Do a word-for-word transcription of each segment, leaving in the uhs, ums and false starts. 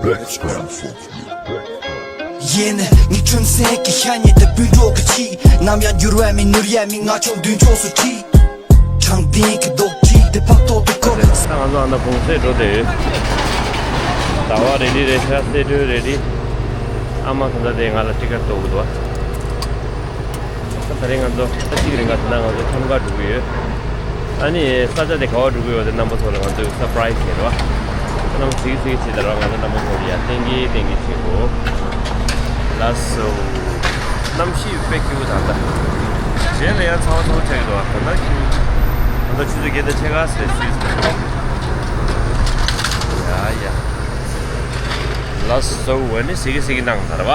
ཡེ་ནས་ངའི་ཁྲིམས་སེང་གི་ཤ་ཉེ་དེ་སྤུན་གྲོགས་ཀྱི་ཆེད། ནམ་ཡང་འགྱུར་བ་མེད་ནོར་ཡ་མེད། ང་ཆོ་མདུན་ཕྱོགས་སུ་ཁྲིད། དྲང་བདེན་གྱི་རྡོག་ཁྲིད་དེ་ཕག་ཐོག་ཏུ་བསྐོར། ད་ང་ཚོ་ཨ་ན་བུང་སེ་འགྲོ་བསྡད་ཡོད། ཟླ་བ་རེ་ལི་རེད་ཤག་སེ་སྒྲོན་རེ་ལི། ཨ་མ་ད་ལྟ་དེ་ང་ལ་ཊི་ཀེཊ་གཏོང་གི་འདུག་བ། ད་ད་རེས་ང་ཚོ་ད་གཅིག་རིང་ག་ད་ལྟ་ང་ཚོ་ཁྱམས་ཁར་འགྲོ་གི་ཡོད། ཨ་ནི་ས་ཆ་དེ་ག་བ་འགྲོ་གི་ཡོད་དེ་རྣམ་པ་ཚོ་ལ་ང་ཚོས་སར་པ་རའི་ཛི་བྱེད་རོགས། ཨ་ནམ་གཟིགས་གཟིགས་བྱེད་དེ་རོགས། ང་ཚོ་རྣམ་པ་ཚོ་ལ་ཡ་བསྟན་གྱིས་བསྟན་གྱིས་བྱེད་དགོས། ལགས་སོ། གནམ་གཤིས་དཔེ་སྐྱིད་པོ་ད་ལྟ། གཞན་ལ་ཡང་ཚ་བ་ཚ་བོ་ཆགས་ཀྱི་འདུག་བ། ད་ལྟ་ཁྱིམ། ད་ལྟ་ཆུ་ཚོད་བརྒྱད་དང་ཕྱེད་ཀ་ཟེར་སྲིད་ཡ་ཡ། ལགས་སོ། འོ་ནི་སི་ཀི་སི་ཀི་གནང་ཚར་བ།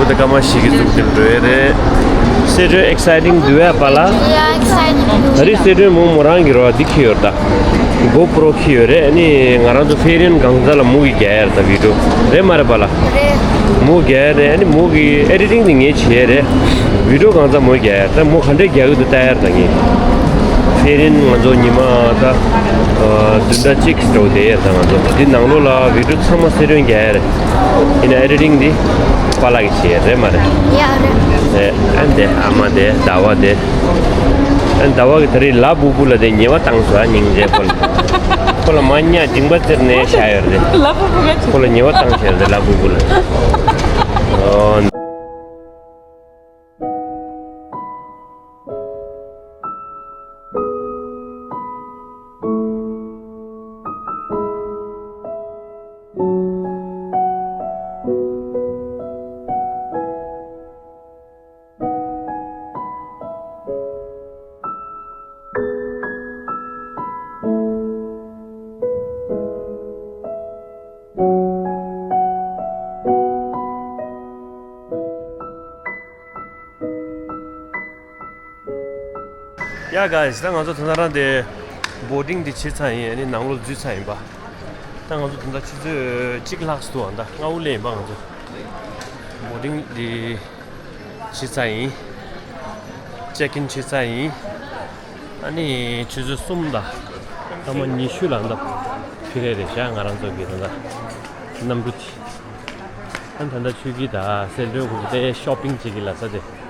བུ་དང་སྐར་མ་ཞིག་གི་འཛུགས་དེ་འགྲོ་ཡ་རེད། སེ་སྒྲོན་ཨེག་སའི་ཊིང་འདུག་ཨ་པ་ལགས། ཡ་ཨེག་སའི་ཊིང་འདུག་ད་རེས་སེ་སྒྲོན་མོ་མོ་རང་གི་རོ་འདི་འཁྱེར་ཡོད་ད། གོ་པྲོ་འཁྱེར་ཡོད་རེད། ཨ་ནི་ང་རང་ཚོ་ཕེ་རན་གང་ས་ལ་མོ་གི་རྒྱག་ཡ་རེད་ད་བི་ཌི་ཡོ། རེད་མ་རེད་པ་ལགས། རེད། མོ་རྒྱག་ཡ་རེད། ཨ་ནི་མོ་གི་ཨེ་ཌི་ཊིང་དེ་ངས་བྱེད་ཡ་རེད། བི་ཌི་ཡོ་གང་ས་མོ་རྒྱག་ཡ་ད། མོ་ག་འདྲས་རྒྱག་གི་འདུག་ལྟ་ཡ་རེད་ད་ངས། ཕེ་རན་ང་ཚོ་ཉི་མ་ད་བདུན་ཕྲག་གཅིག་འགྲོ་བསྡད་ཡ་རེད་ད། ང་ཚོ་འདི་ནང་ལོགས་ལ་བི་ཌི་ཡོ་ཚང་མ་སེ་སྒྲོན་རྒྱག་ཡ་རེད། ཡིན་ན་ཨེ་ཌི་ཊིང་འདི་པཱ་ལགས་ཀྱིས་བྱེད་རེད་མ་རེད། ཡ་རེད། རེད། ཨ་འདི་ཨ་མ་འདི་ཟླ་བ་འདི། ཨ་ཟླ་བ་གིས་ད་རེས་ལ་སྤུ་གུ་ལ་དེ་ཉེས་པ་བཏང་སོང་ཨ། སྙིང་རྗེ་ཁོ་ལ། ཁོ་ལ་མ་ཉག་མཇིང་པ་བཙིར་ནས་བཞག་ཡོད་རེད། ལ་སྤུ་གུ་ག་ཁོ་ལ་ཉེས་པ་བཏང་བཞག་རེད་ལ་སྤུ་གུ་ལ། ཨོ། ཡ་གཱ་ཡིས། ད་ང་ཚོ་ད་ལྟ་རང་དེ་བོ་ཊིང་དེ་བྱས་ཚར་ཡིན། ཨ་ནི་ནང་ལོགས་འཛུལ་ཚར་ཡིན་པ། ད་ང་ཚོ་ད་ལྟ་ཆུ་ཚོད་གཅིག་ལྷག་ཙམ་འདུག་ཨ་ད་སྔ་པོ་སླེབས་ཡིན་པ། ང་ཚོ་བོ་ཊིང་དེ་བྱས་ཚར་ཡིན། ཅེག་ཨིན་བྱས་ཚར་ཡིན། ཨ་ནི་ཆུ་ཚོད་གསུམ་དང་སྐར་མ་ཉི་ཤུ་ལ་ད་ཕི་རེ་རེད་ཤག་ང་རང་ཚོ་གི་ད་ལྟ་གནམ་གྲུ་དེ། ཨ་ད་ལྟ་ཆུ་གི་ད་སེ་སྒྲོན་གུ་དེ་ཤོ་པིང་བྱེད་ཀྱི་ལ་ས་དེ། ད་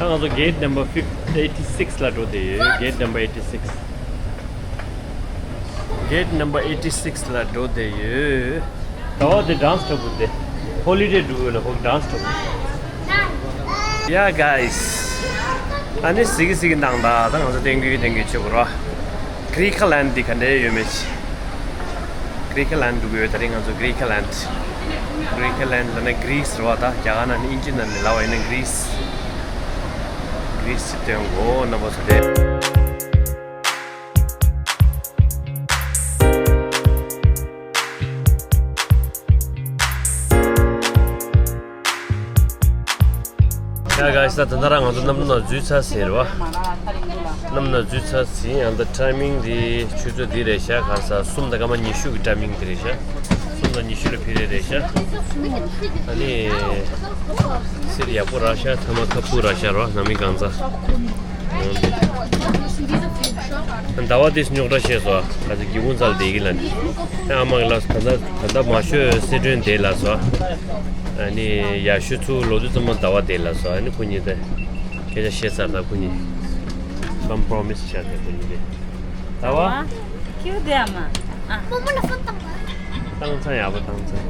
ང་ཚོ་གེ་ཊི་ནམ་བར་ཕིབ་ཨེ་ཊི་སིག་ལ་འགྲོ་བསྡད་ཡོད། གེ་ཊི་ནམ་བར་ཨེ་ཊི་སིག་གེ་ཊི་ནམ་བར་ཨེ་ཊི་སིག་ལ་འགྲོ་བསྡད་ཡོད། ཟླ་བ་དེ་ཌན་སི་འགྲོ་དགོས་ཏེ། ཧོ་ལི་ཌེ་འགྲོ་དགོས་ལ་ཁོ་ཌན་སི་འགྲོ་དགོས། ཡ་གཱ་ཡིས། ཨ་ནི་སི་ཀི་སི་ཀི་འདང་ད་ད་ང་ཚོ་ཏེང་གུ་ཏེང་གུ་བྱེད་དགོས་ར། གྷི་རི་ཀ་ལན་ཌི་འདི་ག་འདྲ་ཡོད་མེད་ཅི། གྷི་རི་ཀ་ལན་ཌི་འགྲོ་གི་ཡོད། ད་རེས་ང་ཚོ་གྷི་རི་ཀ་ལན་ཌི། གྷི་རི་ཀ་ལན་ཌི་ལབ་ན་གྷི་རི་སི་རེད་བ། ད་རྒྱ་གར་ནང་ནས་དབྱིན་ཇི་ནང་ནས་ལབ་པ་ཡིན་ན་གྷི་རི་སི། གྷི་རི་སི་སྟོན་གོ་རྣམ་པ་ཚོ་དེ། ཡ་གཱ་ཡིས། ད་ད་ལྟ་རང་ང་ཚོ་གནམ་གྲུ་ནང་འཛུལ་ཚར་ཟིན་རེད་བ། གནམ་གྲུ་ནང་འཛུལ་ཚར་ཟིན། ཡང་ད་ཊའི་མིང་འདི་ཆུ་ཚོད་འདི་རེད་ཤག་ག་ས་གསུམ་དང་སྐར་མ་ཉི་ཤུ་གི་ཊའི་མིང་འདི་རེད་ཤག་གསུམ་དང་ཉི་ཤུ་ལ་ཕི་རེ་རེད་ཤག་ཨ་ནི་གསེར་ཡག་པོ་རག་ཤག་ཐ་མག་ཁ་སྤུ་རག་ཤག་རོ། ནང་མི་གང་ཚ། ཟླ་བ་དེ་རྙོག་དྲ་བཤད་སོང་། ཁ་ཚ་སྒེའུ་ཁུང་རྩ་ལ་བསྡད་ཀྱི་ལ་ནི། ཨ་མ་གི་ལ་ད་ལྟ་ད་ལྟ་མ་ཤོད་སེ་སྒྲོན་བསྡད་ལ་སོ། ཨ་ནི་ཡར་ཤོད་ཚུར་ལོག་དུས་ཙམ་པ་ཟླ་བ་བསྡད་ལ་སོ། ཨ་ནི་ཁོ་གཉིས་དེ་སྐད་ཆ་བཤད་ཚར། ད་ཁོ་གཉིས་ཀམ་པྲོ་མིས་བྱས་ཏེ་ཁོ་གཉིས་དེ་ཟླ་བ། ཁྱེད་བསྡད་ཨ་མ། ཨ། བཏང་ཚར། ཡག་པོ་བཏང་ཚར།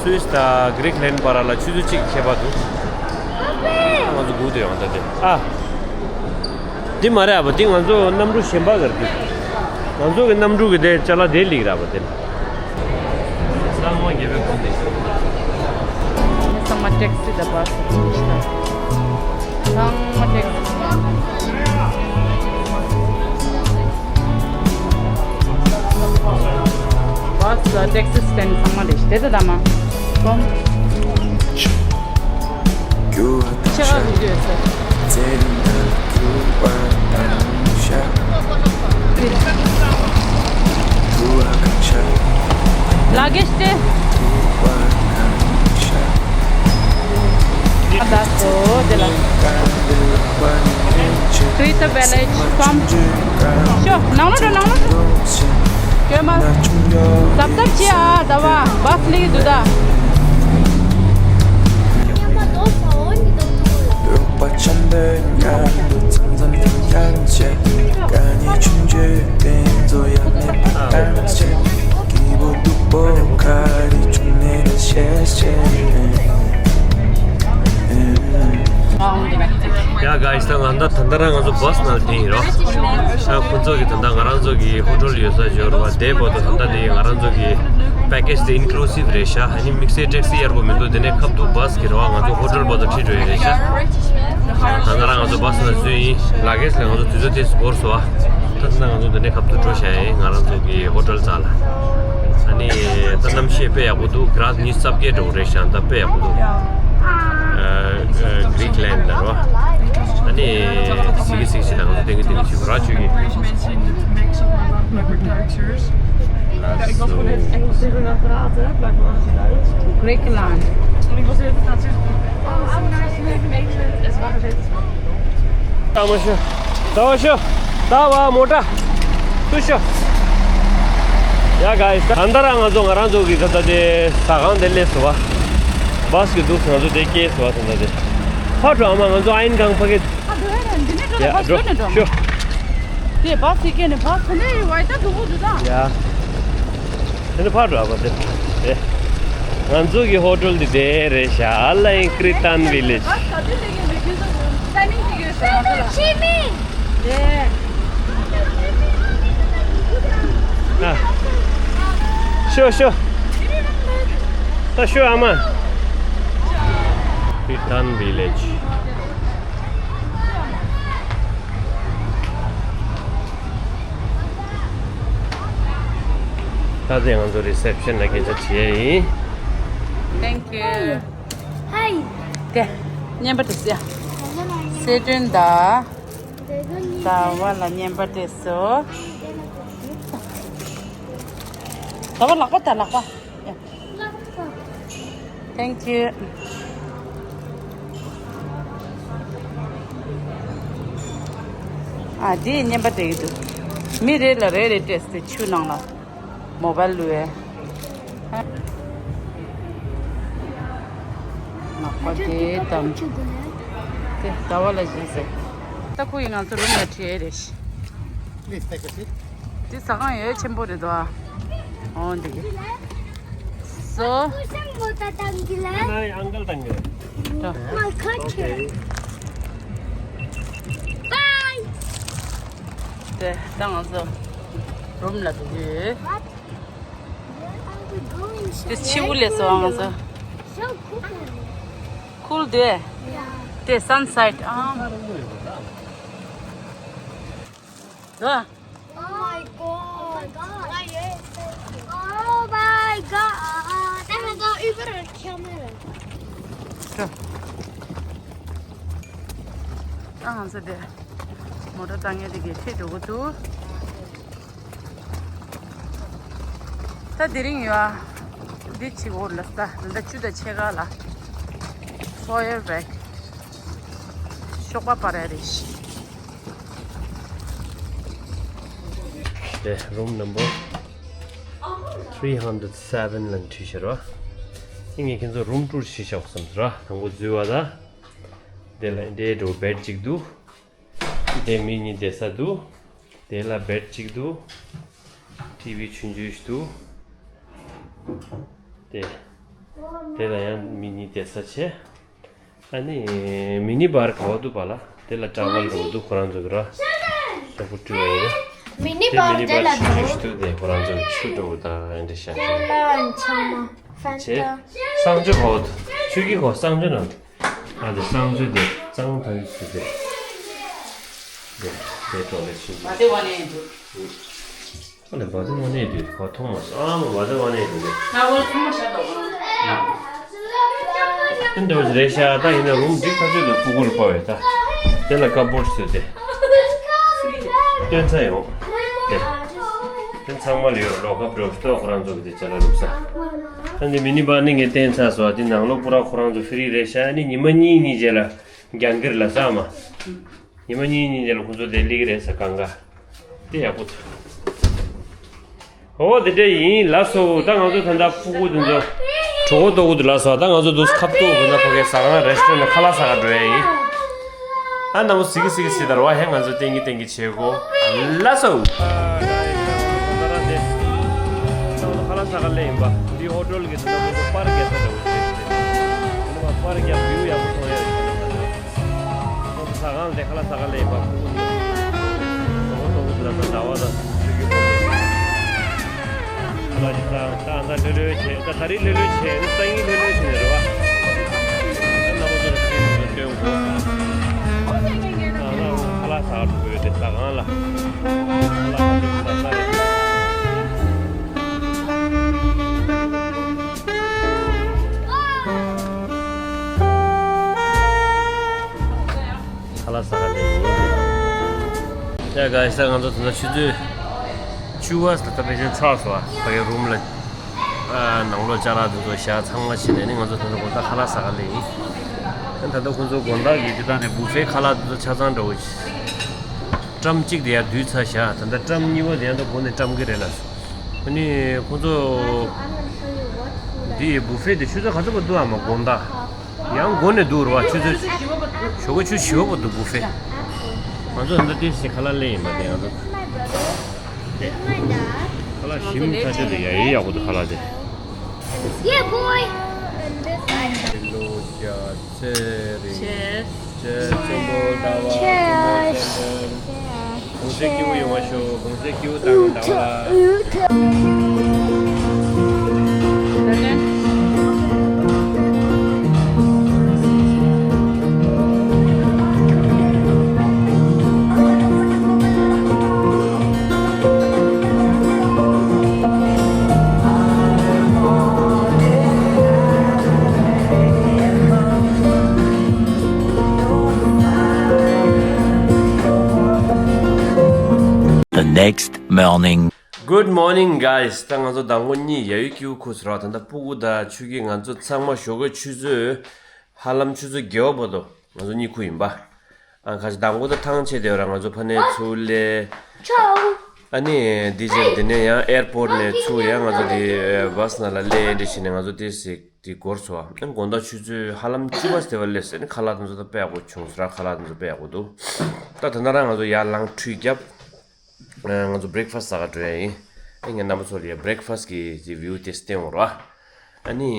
སུད་སི་དང་གྷི་རི་ཀ་ལན་ཌི་བར་ལ་ཆུ་ཚོད་གཅིག་ཁྱད་པར་འདུག་ང་ཚོ་སྒུག་དུ་ཡོང་ད་དེ། ཨ། འདི་མ་རེད་པ། འདི་ང་ཚོ་གནམ་གྲུ་གཞན་པ་གར་གི། ང་ཚོ་གི་གནམ་གྲུ་གི་དེ་ཅ་ལག་དེ་ལིག་ར་པ་དེ། ཚང་མ་རྒྱལ་པོའི་ཁོངས་དེ། ཚང་མ་ཊེག་སི་དང་བྷ་སི་དང་ཞིག་དང་། ཚང་མ་ཊེག་སི། བྷ་སི་དང་ཊེག་སི་སི་ཊེན་ཌི་ཚང་མ་རེད་ཤག་དེ་ད་ད་མ། ཀོང་། ཆེ་བ་གི་ཡོད་ས། ལ་གེ་ཤི་དེ། ད་སོ་དེ་ལ། Krita village farm. ཤོ་ནང་ལོགས་འགྲོ། ནང་ལོགས་འགྲོ། སྐྱོ་མ། གཟབ་གཟབ་བྱེད་ཨ། ད་བ་བྷ་སི་སླེབས་ཀྱི་འདུག་ད། ཡ་guys། ད་ང་ད་ད་ལྟ་རང་ང་ཚོ་བྷ་སི་ནང་བསྡད་ཡིན་རོ། ཨ། ཁོང་ཚོ་གི་ད་ལྟ་ང་རང་ཚོ་གི་ཧོ་ཊེལ་ཡོད་ས་འབྱོར་བ་དེ་བར་དུ་ད་ལྟ་དེ་ང་རང་ཚོ་གི་པེ་ཀེ་ཇི་དེ་ཨིན་ཀུ་ལུ་སིབ་རེད་ཤག་ཨ་ནི་དམིགས་བསལ་ཊེག་སི་གཡར་དགོས་མི་འདུག་དེ་ནས་ཁ་ཐུག་བྷ་སི་གི་རོ། ང་ཚོ་ཧོ་ཊེལ་བར་དུ་ཁྲིད་འགྲོ་ཡི་རེད་ཤག་ད་ལྟ་རང་ང་ཚོ་བྷ་སི་ནང་འཛུལ་ཡིན། ལ་གེ་ཇི་ལ་ང་ཚོ་དུས་ཚོད་དེ་འགོར་སོང་བ། ད་ལྟ་ང་ཚོ་འདི་ནས་ཁ་ཐུག་འགྲོ་བྱ་ཡིན། ང་རང་ཚོ་གི་ཧོ་ཊེལ་རྩ་ལ། ཨ་ནི་ད་གནམ་གཤིས་དཔེ་ཡག་པོ་འདུག་གྷ་རཱ་ཌི་ཉི་ཤུ་རྩ་བརྒྱད་འགྲོ་གི་རེད་ཤག་ད་དཔེ་ཡག་པོ་འདུག་ཨ་ཨ་གྷི་རི་ཀི་ལན་ལ་རོ། ཨ་ནི་སི་ཀི་སི་ཀི་ཞིག་ལ་ང་ཚོ་ཏིང་ངེ་ཏིང་ངེ་ཞིག་ར་བཅུག་གི། Greekland. ད་མ་ཤོ། ད་བ་ཤོ། ད་བ་མོ་ཊ། ཏུ་ཤོ། ཡ་གྷའི་སི། ད་ལྟ་རང་ང་ཚོ་ང་རང་ཚོ་གི་ད་ལྟ་དེ་ཟ་ཁང་དེ་སླེབས་སོང་བ། བྷ་སི་གི་འདུག་ང་ཚོ་དེ་སྐྱེལ་སོང་བ། ད་ལྟ་དེ་ཕར་འགྲོ། ཨ་མ། ང་ཚོ་ཨ་ཡིན་ཁང་ཕ་གི། ཡ་འགྲོ་ཤོ། དེ་བྷ་སི་སྐྱེལ་ནས་བྷ་སི་ནས་བའི་ད་འགྲོ་གི་འདུག་ད། ཡ། དེ་ནས་ཕར་འགྲོ། ཨ་མ་དེ། དེ། ང་ཚོ་གི་ཧོ་ཊེལ་འདི་དེ་རེད་ཤག་ཨ་ལ་ཡིན། ཀྲི་ཏན་ཝི་ལེཇ། ཨ། ཤོ་ཤོ། ད་ཤོ་ཨ་མ། ཀྲི་ཏན་ཝི་ལེཇ། ད་ལྟ་ང་ཚོ་རི་སེབ་ཤན་ལ་སྐད་ཆ་དྲིས་ཡ་ཡིན། Thank you. Hi. དེ། བརྙན་པར་དེ་སི་ཡ། སི་ཀྲིན་ད། ཟླ་བ་ལ་བརྙན་པར་དེ་སོ། ཟླ་བ་ལག་པ་ད་ལག་པ། Thank you. ཨ། དེ་བརྙན་པར་དེ་གི་འདུག་མི་རེ་ལ་རེ་རེ་སྤྲད་དེ་ཆུ་ནང་ལ། མོ་བལ་ལུ་ཨེ། ནག་པ་དེ་དང་། དེ་ཟླ་བ་ལ་བཞིན་ཟེར། ད་ཁོ་ཡིས་ང་ཚོ་རུམ་ལ་ཁྲིད་རེད། Please take a seat. དེ་ཟ་ཁང་ཡོད་ཆེན་པོ་རེད་དོ། འོ་འདི་གི། So. Can I uncle དང་གི། ད། My country. Okay. Bye. དེ་ད་ང་ཚོ་རུམ་ལ་འགྲོ་གི་ཡོད། དེ་ཕྱི་དབུགས་ལས་སོ་ང་ཚོ། Cool དེ། དེ་sunset ཨང་། དོ། Oh my god. Oh my god. ད་ང་ཚོ་Uber camera. ད་ང་ཚོ་དེ་མོ་ཊ་བཏང་ཡས་དེ་གའི་ཁྲིད་འགྲོ་གི་འདུག་ད་དེ་རིང་ཡོད་ཨ། འདི་ཕྱི་འོར་ལ་ས་ད་ལྟ་བཅུ་དང་ཕྱེད་ཀ་ལ། Foyer back. ཞོགས་པ་པར་རེད། དེ་room number three hundred seven ལ་འཁྲིད་ཤར་བ། ཨི་ངས་ཁྱེད་ཚོ་room tour བྱེད་ཤོག་བསམ་ཟེར་བ། དང་པོ་འཛུལ་བ་ད། དེ་ལ་འདྲེ་འགྲོ་bed གཅིག་འདུག་དེ་མི་གཉིས་བསྡད་ས་འདུག་དེ་ལ་bed གཅིག་འདུག་ཊི་ཝི་ཆུང་ཆུང་ཞིག་འདུག་དེ། དེ་ལ་ཡང་མི་གཉིས་བསྡད་ས་བྱས། ཨ་ནི་མི་ནི་བར་ག་བ་འདུག་པ་ལ། དེ་ལ་ཊ་ཝལ་འདྲ་བོ་འདུག་ཁོ་རང་ཚོ་གི་ར། ལྟ་བུ་སྤྲུལ་བ་ཡིན་ན། མི་ནི་དེ་བར་མི་ནི་དེ་བར་ལ་ཆུ་འདུག་ཆུ་འདུག་དེ་ཁོ་རང་ཚོ་གི་ཆུ་འདྲ་བོ་དང་ཨེ་འདྲ་ཤ་ཤ། ལ་ཆང་མ། ཧྥན་ཏ། བྱས། གསང་སྤྱོད་ག་བ་འདུག་ཆུ་གི་གོ་གསང་སྤྱོད་ནང་། ཨ་དེ་གསང་སྤྱོད་དེ་གཙང་ཐང་ཆུ་དེ། དེ་དེ་འགྲོ་ལེ་ཆུ་འདུག་ཨ་ལས་བ་དེ་བ་ནས་འདུག་ཁོ་ལ་བ་དེ་བ་ནས་འདུག་ཁོ་མཐོང་མ་སོང་། ཨ་མ་བ་དེ་བ་ནས་འདུག་ལེ། ན་བ་ཚང་མ་ཤ་དོག་ཨེ་འདྲ་བོ་རེད་ཤག་ད་ཡིན་ན་རུམ་འགྲིག་ཐག་ཆོད་འདུག་སྤུ་གུར་སྤར་བས་ད། དེ་ལ་ཀ་བོར་ཌ་བཟོས་ཏེ། སྟོན་ཚར་ཡོང་། དེ། དེ་ཚང་མ་ལ་ཡོད་ལོག་ཀ་བོར་ཌ་ཁོ་རང་ཚོ་གི་དེ་ཅ་ལག་བླུགས་ས། ད་འདི་མི་ནི་བར་ནི་ངས་བསྟན་ཚར་སོང་། དེ་ནང་ལོགས་པུ་ར་ཁོ་རང་ཚོ་ཕི་རི་རེད་ཤག་ཨ་ནི་ཉི་མ་གཉིས་གཉིས་རྗེས་ལ་རྒྱང་སྐྱོར་ལ་ས་མ། ཉི་མ་གཉིས་གཉིས་རྗེས་ལ་ཁོ་ཚོ་དེ་སླེབས་ཀྱི་རེད་ས་གང་ག་དེ་ཡག་པོ་འདུག་ཨོ་དེ་འདྲ་ཡིན་ལགས་སོ། ད་ང་ཚོ་ད་ལྟ་སྤུ་གུ་དེ་ཚོ་གྲོད་ཁོག་ལྟོགས་ཀྱི་འདུག་ལགས་སོ། ད་ང་ཚོ་འདུག་ཁ་ཐུག་གི་ན་ཕ་གའི་ཟ་ཁང་རེ་སི་ཊོ་རན་ཊི་ཁ་ལག་ཟ་ག་འགྲོ་ཡ་ཡིན། ཨ་ནམ་སི་གི་སི་གི་སི་ད་ར་བ་ཧེ་ང་ཚོ་ཏེང་གི་ཏེང་གི་བྱེད་གོ་ལགས་སོ། ཁ་ལག་ཟ་ག་སླེབས་ཡིན་པ། འདི་ཧོ་ཊེལ་གི་ད་ལྟ་ཁོ་ཚོ་པར་རྒྱག་ས་འདྲ་བོ་བྱེད་དེ། ཨ་ནི་མ་པར་རྒྱག་བིའུ་ཡག་པོ་མཐོང་ཡ་རེད། ཟ་ཁང་ལ་དེ་ཁ་ལག་ཟ་ག་སླེབས་པ་ཁོ་ཁོ་ཚོ། ཁོ་ཁོ་ཚོ་ལ་ད་ཟླ་བ་དང་ཆུ་རྒྱུས་ཁོ་ཚོ། ཁ་ལག་ཅིག་ད་ད་ད་ལྷོད་ལྷོད་བྱས། ད་ད་རིང་ལྷོད་ལྷོད་བྱས་ནི་སང་ཉིན་ལྷོད་ལྷོད་བྱས་ནས་རེད་བ། ད་རྣམ་པ་ཚོ་ལ་སྐད་ཆ་སྟོན་དགོས། ད་ད་ཁ་ལག་ཟ་ག་འགྲོ་གི་ཡོད་དེ་ཟ་ཁང་ལ། ཁ་ལག་ཟ་ག་ཟ་ས་རེད། ཁ་ལག་ཟ་ག་སླེབས་ཡིན། ཡ་ག་ས་ང་ཚོ་ད་ལྟ་ཆུ་ཚོད་བཅུ་པ་ལ་ད་ཕལ་ཆེར་ཚར་སོང་བ། ཕ་གི་རུམ་ལ་ཨ་ནང་ལོགས་ཅ་ལག་དེ་ཚོ་བཞག་ཚང་མ་བྱས་ནས་ནི་ང་ཚོ་ད་ལྟ་དགོང་དག་ཁ་ལག་ཟ་ག་སླེབས་ཡིན། ཨ་ད་ལྟ་ཁོང་ཚོ་དགོང་དག་གི་དེ་དག་ནས་བུ་ཕེ་ཁ་ལག་དེ་ཚོ་ཆ་ཚང་འདྲ་བོ་ཅིག་ཊམ་གཅིག་དེ་ཡར་བསྡུས་ཚར་བཞག་ད་ལྟ་ཊམ་གཉིས་པ་དེ་ཡང་ད་འགོ་ནས་བཀྲམ་གི་རེད་ལ། ཨ་ནི་ཁོང་ཚོ་འདི་བུ་ཕེ་དེ་ཆུ་ཚོད་ག་ཚོད་བར་འདུག་ཨ་མ་དགོང་དག་ཡང་འགོ་ནས་འདུག་རེད་བ། ཆུ་ཚོད་ཞོགས་པ་ཆུ་བཞི་པ་བར་འདུག་བུ་ཕེ། ང་ཚོ་ད་ལྟ་ཏོག་ཙམ་ཁ་ལག་ལེན་ཡིན་པ་དེ་ང་ཚོ། ཁ་ལག་ཞིམ་ཐག་ཆོད་དེ་ཡ་ཡི་ཡག་པོ་འདུག་ཁ་ལག་དེ། Yeah, boy. Cheers. Cheers. གོང་ས་སྐྱིད་པོ་ཡོང་བ་ཤོག་གོང་ས་སྐྱིད་པོ་དང་ཟླ་བ་ལ། The next morning. Good morning, guys. ད་ང་ཚོ་ཟླ་ངོ་གཉིས་ཡ་ཡུལ་སྐྱིད་པོ་ཁུག་སོང་ར། ད་ལྟ་སྤུ་གུ་དང་ཆུ་སྐྱིད་ང་ཚོ་ཚང་མ་ཞོགས་ཀས་ཆུ་ཚོད་ཧ་ལམ་ཆུ་ཚོད་བརྒྱད་པ་བར་དུ་ང་ཚོ་གཉིད་ཁུག་ཡིན་པ། ཨ་ཁ་ཅིག་ཟླ་ངོ་ད་ཐང་ཆད་དེ་ར། ང་ཚོ་ཕ་ནས་ཚུར་སླེབས། ཨ་ནི་འདི་རྗེས་འདི་ནས་ཡང་ཨེར་པོར་ཊི་ནས་ཚུར་ཡང་ང་ཚོ་འདི་བྷ་སི་ནང་ལ་སླེབས་འདི་བྱས་ནས་ང་ཚོ་དེ་ཟིག་དེ་འགོར་སོང་བ། ཨ་དགོང་དག་ཆུ་ཚོད་ཧ་ལམ་བཅུ་པ་དེ་བ་སླེབས་ཟེར་ནས་ཁ་ལག་དེ་ཚོ་ད་དཔེ་ཡག་པོ་བྱུང་སོང་ར། ཁ་ལག་དེ་ཚོ་དཔེ་ཡག་པོ་འདུག་ད་ད་ན་ར་ང་ཚོ་ཡར་ལངས་ཁྲུས་བརྒྱབ། ང་ཚོ་བྷི་རེག་ཕ་སི་ཊི་ཟ་ག་འགྲོ་ཡ་ཡིན། ཨ་ངས་རྣམ་པ་ཚོ་ལ་ཡ་བྷི་རེག་ཕ་སི་ཊི་གི་ཅིག་བིའུ་དེ་བསྟན་འོང་ར། ཨ་ནི།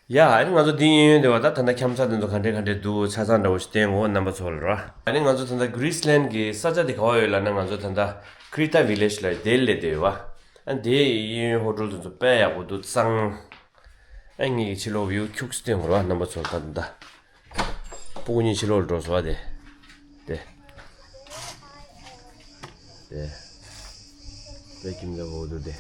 ཡ་ཨ་ནི་ང་ཚོ་འདི་གཡས་གཡོན་དེ་བ་ད་ད་ལྟ་འཁྱམ་ས་དེ་ཚོ་ག་འདྲས་ག་འདྲས་འདུག་ཆ་ཚང་འདྲ་བོ་ཞིག་བསྟན་འོང་རྣམ་པ་ཚོ་ལ་ར། ཨ་ནི་ང་ཚོ་ད་ལྟ་གྷི་རི་སི་ལེན་གི་ས་ཆ་དེ་ག་བ་ཡོད་ལབ་ན། ང་ཚོ་ད་ལྟ་ཁི་རི་ཏ་བི་ལེཇ་ལ་དེ་སླེབས་བསྡད་ཡོད་པ། ཨ་དེ་གཡས་གཡོན་ཧོ་ཊེལ་དེ་ཚོ་དཔེ་ཡག་པོ་འདུག་གཙང་། ཨ་ངེད་ཀྱི་ཕྱི་ལོགས་བིའུ་ཁྱུག་ཙམ་སྟོན་དགོས་ར་རྣམ་པ་ཚོར། ད་ད་སྤུ་གུ་གཉིས་ཕྱི་ལོགས་ལ་འགྲོ་སོང་བ་དེ། དེ། དེ། དཔེ་ཁྱིམ་ལ་འོ་འདུག་དེ།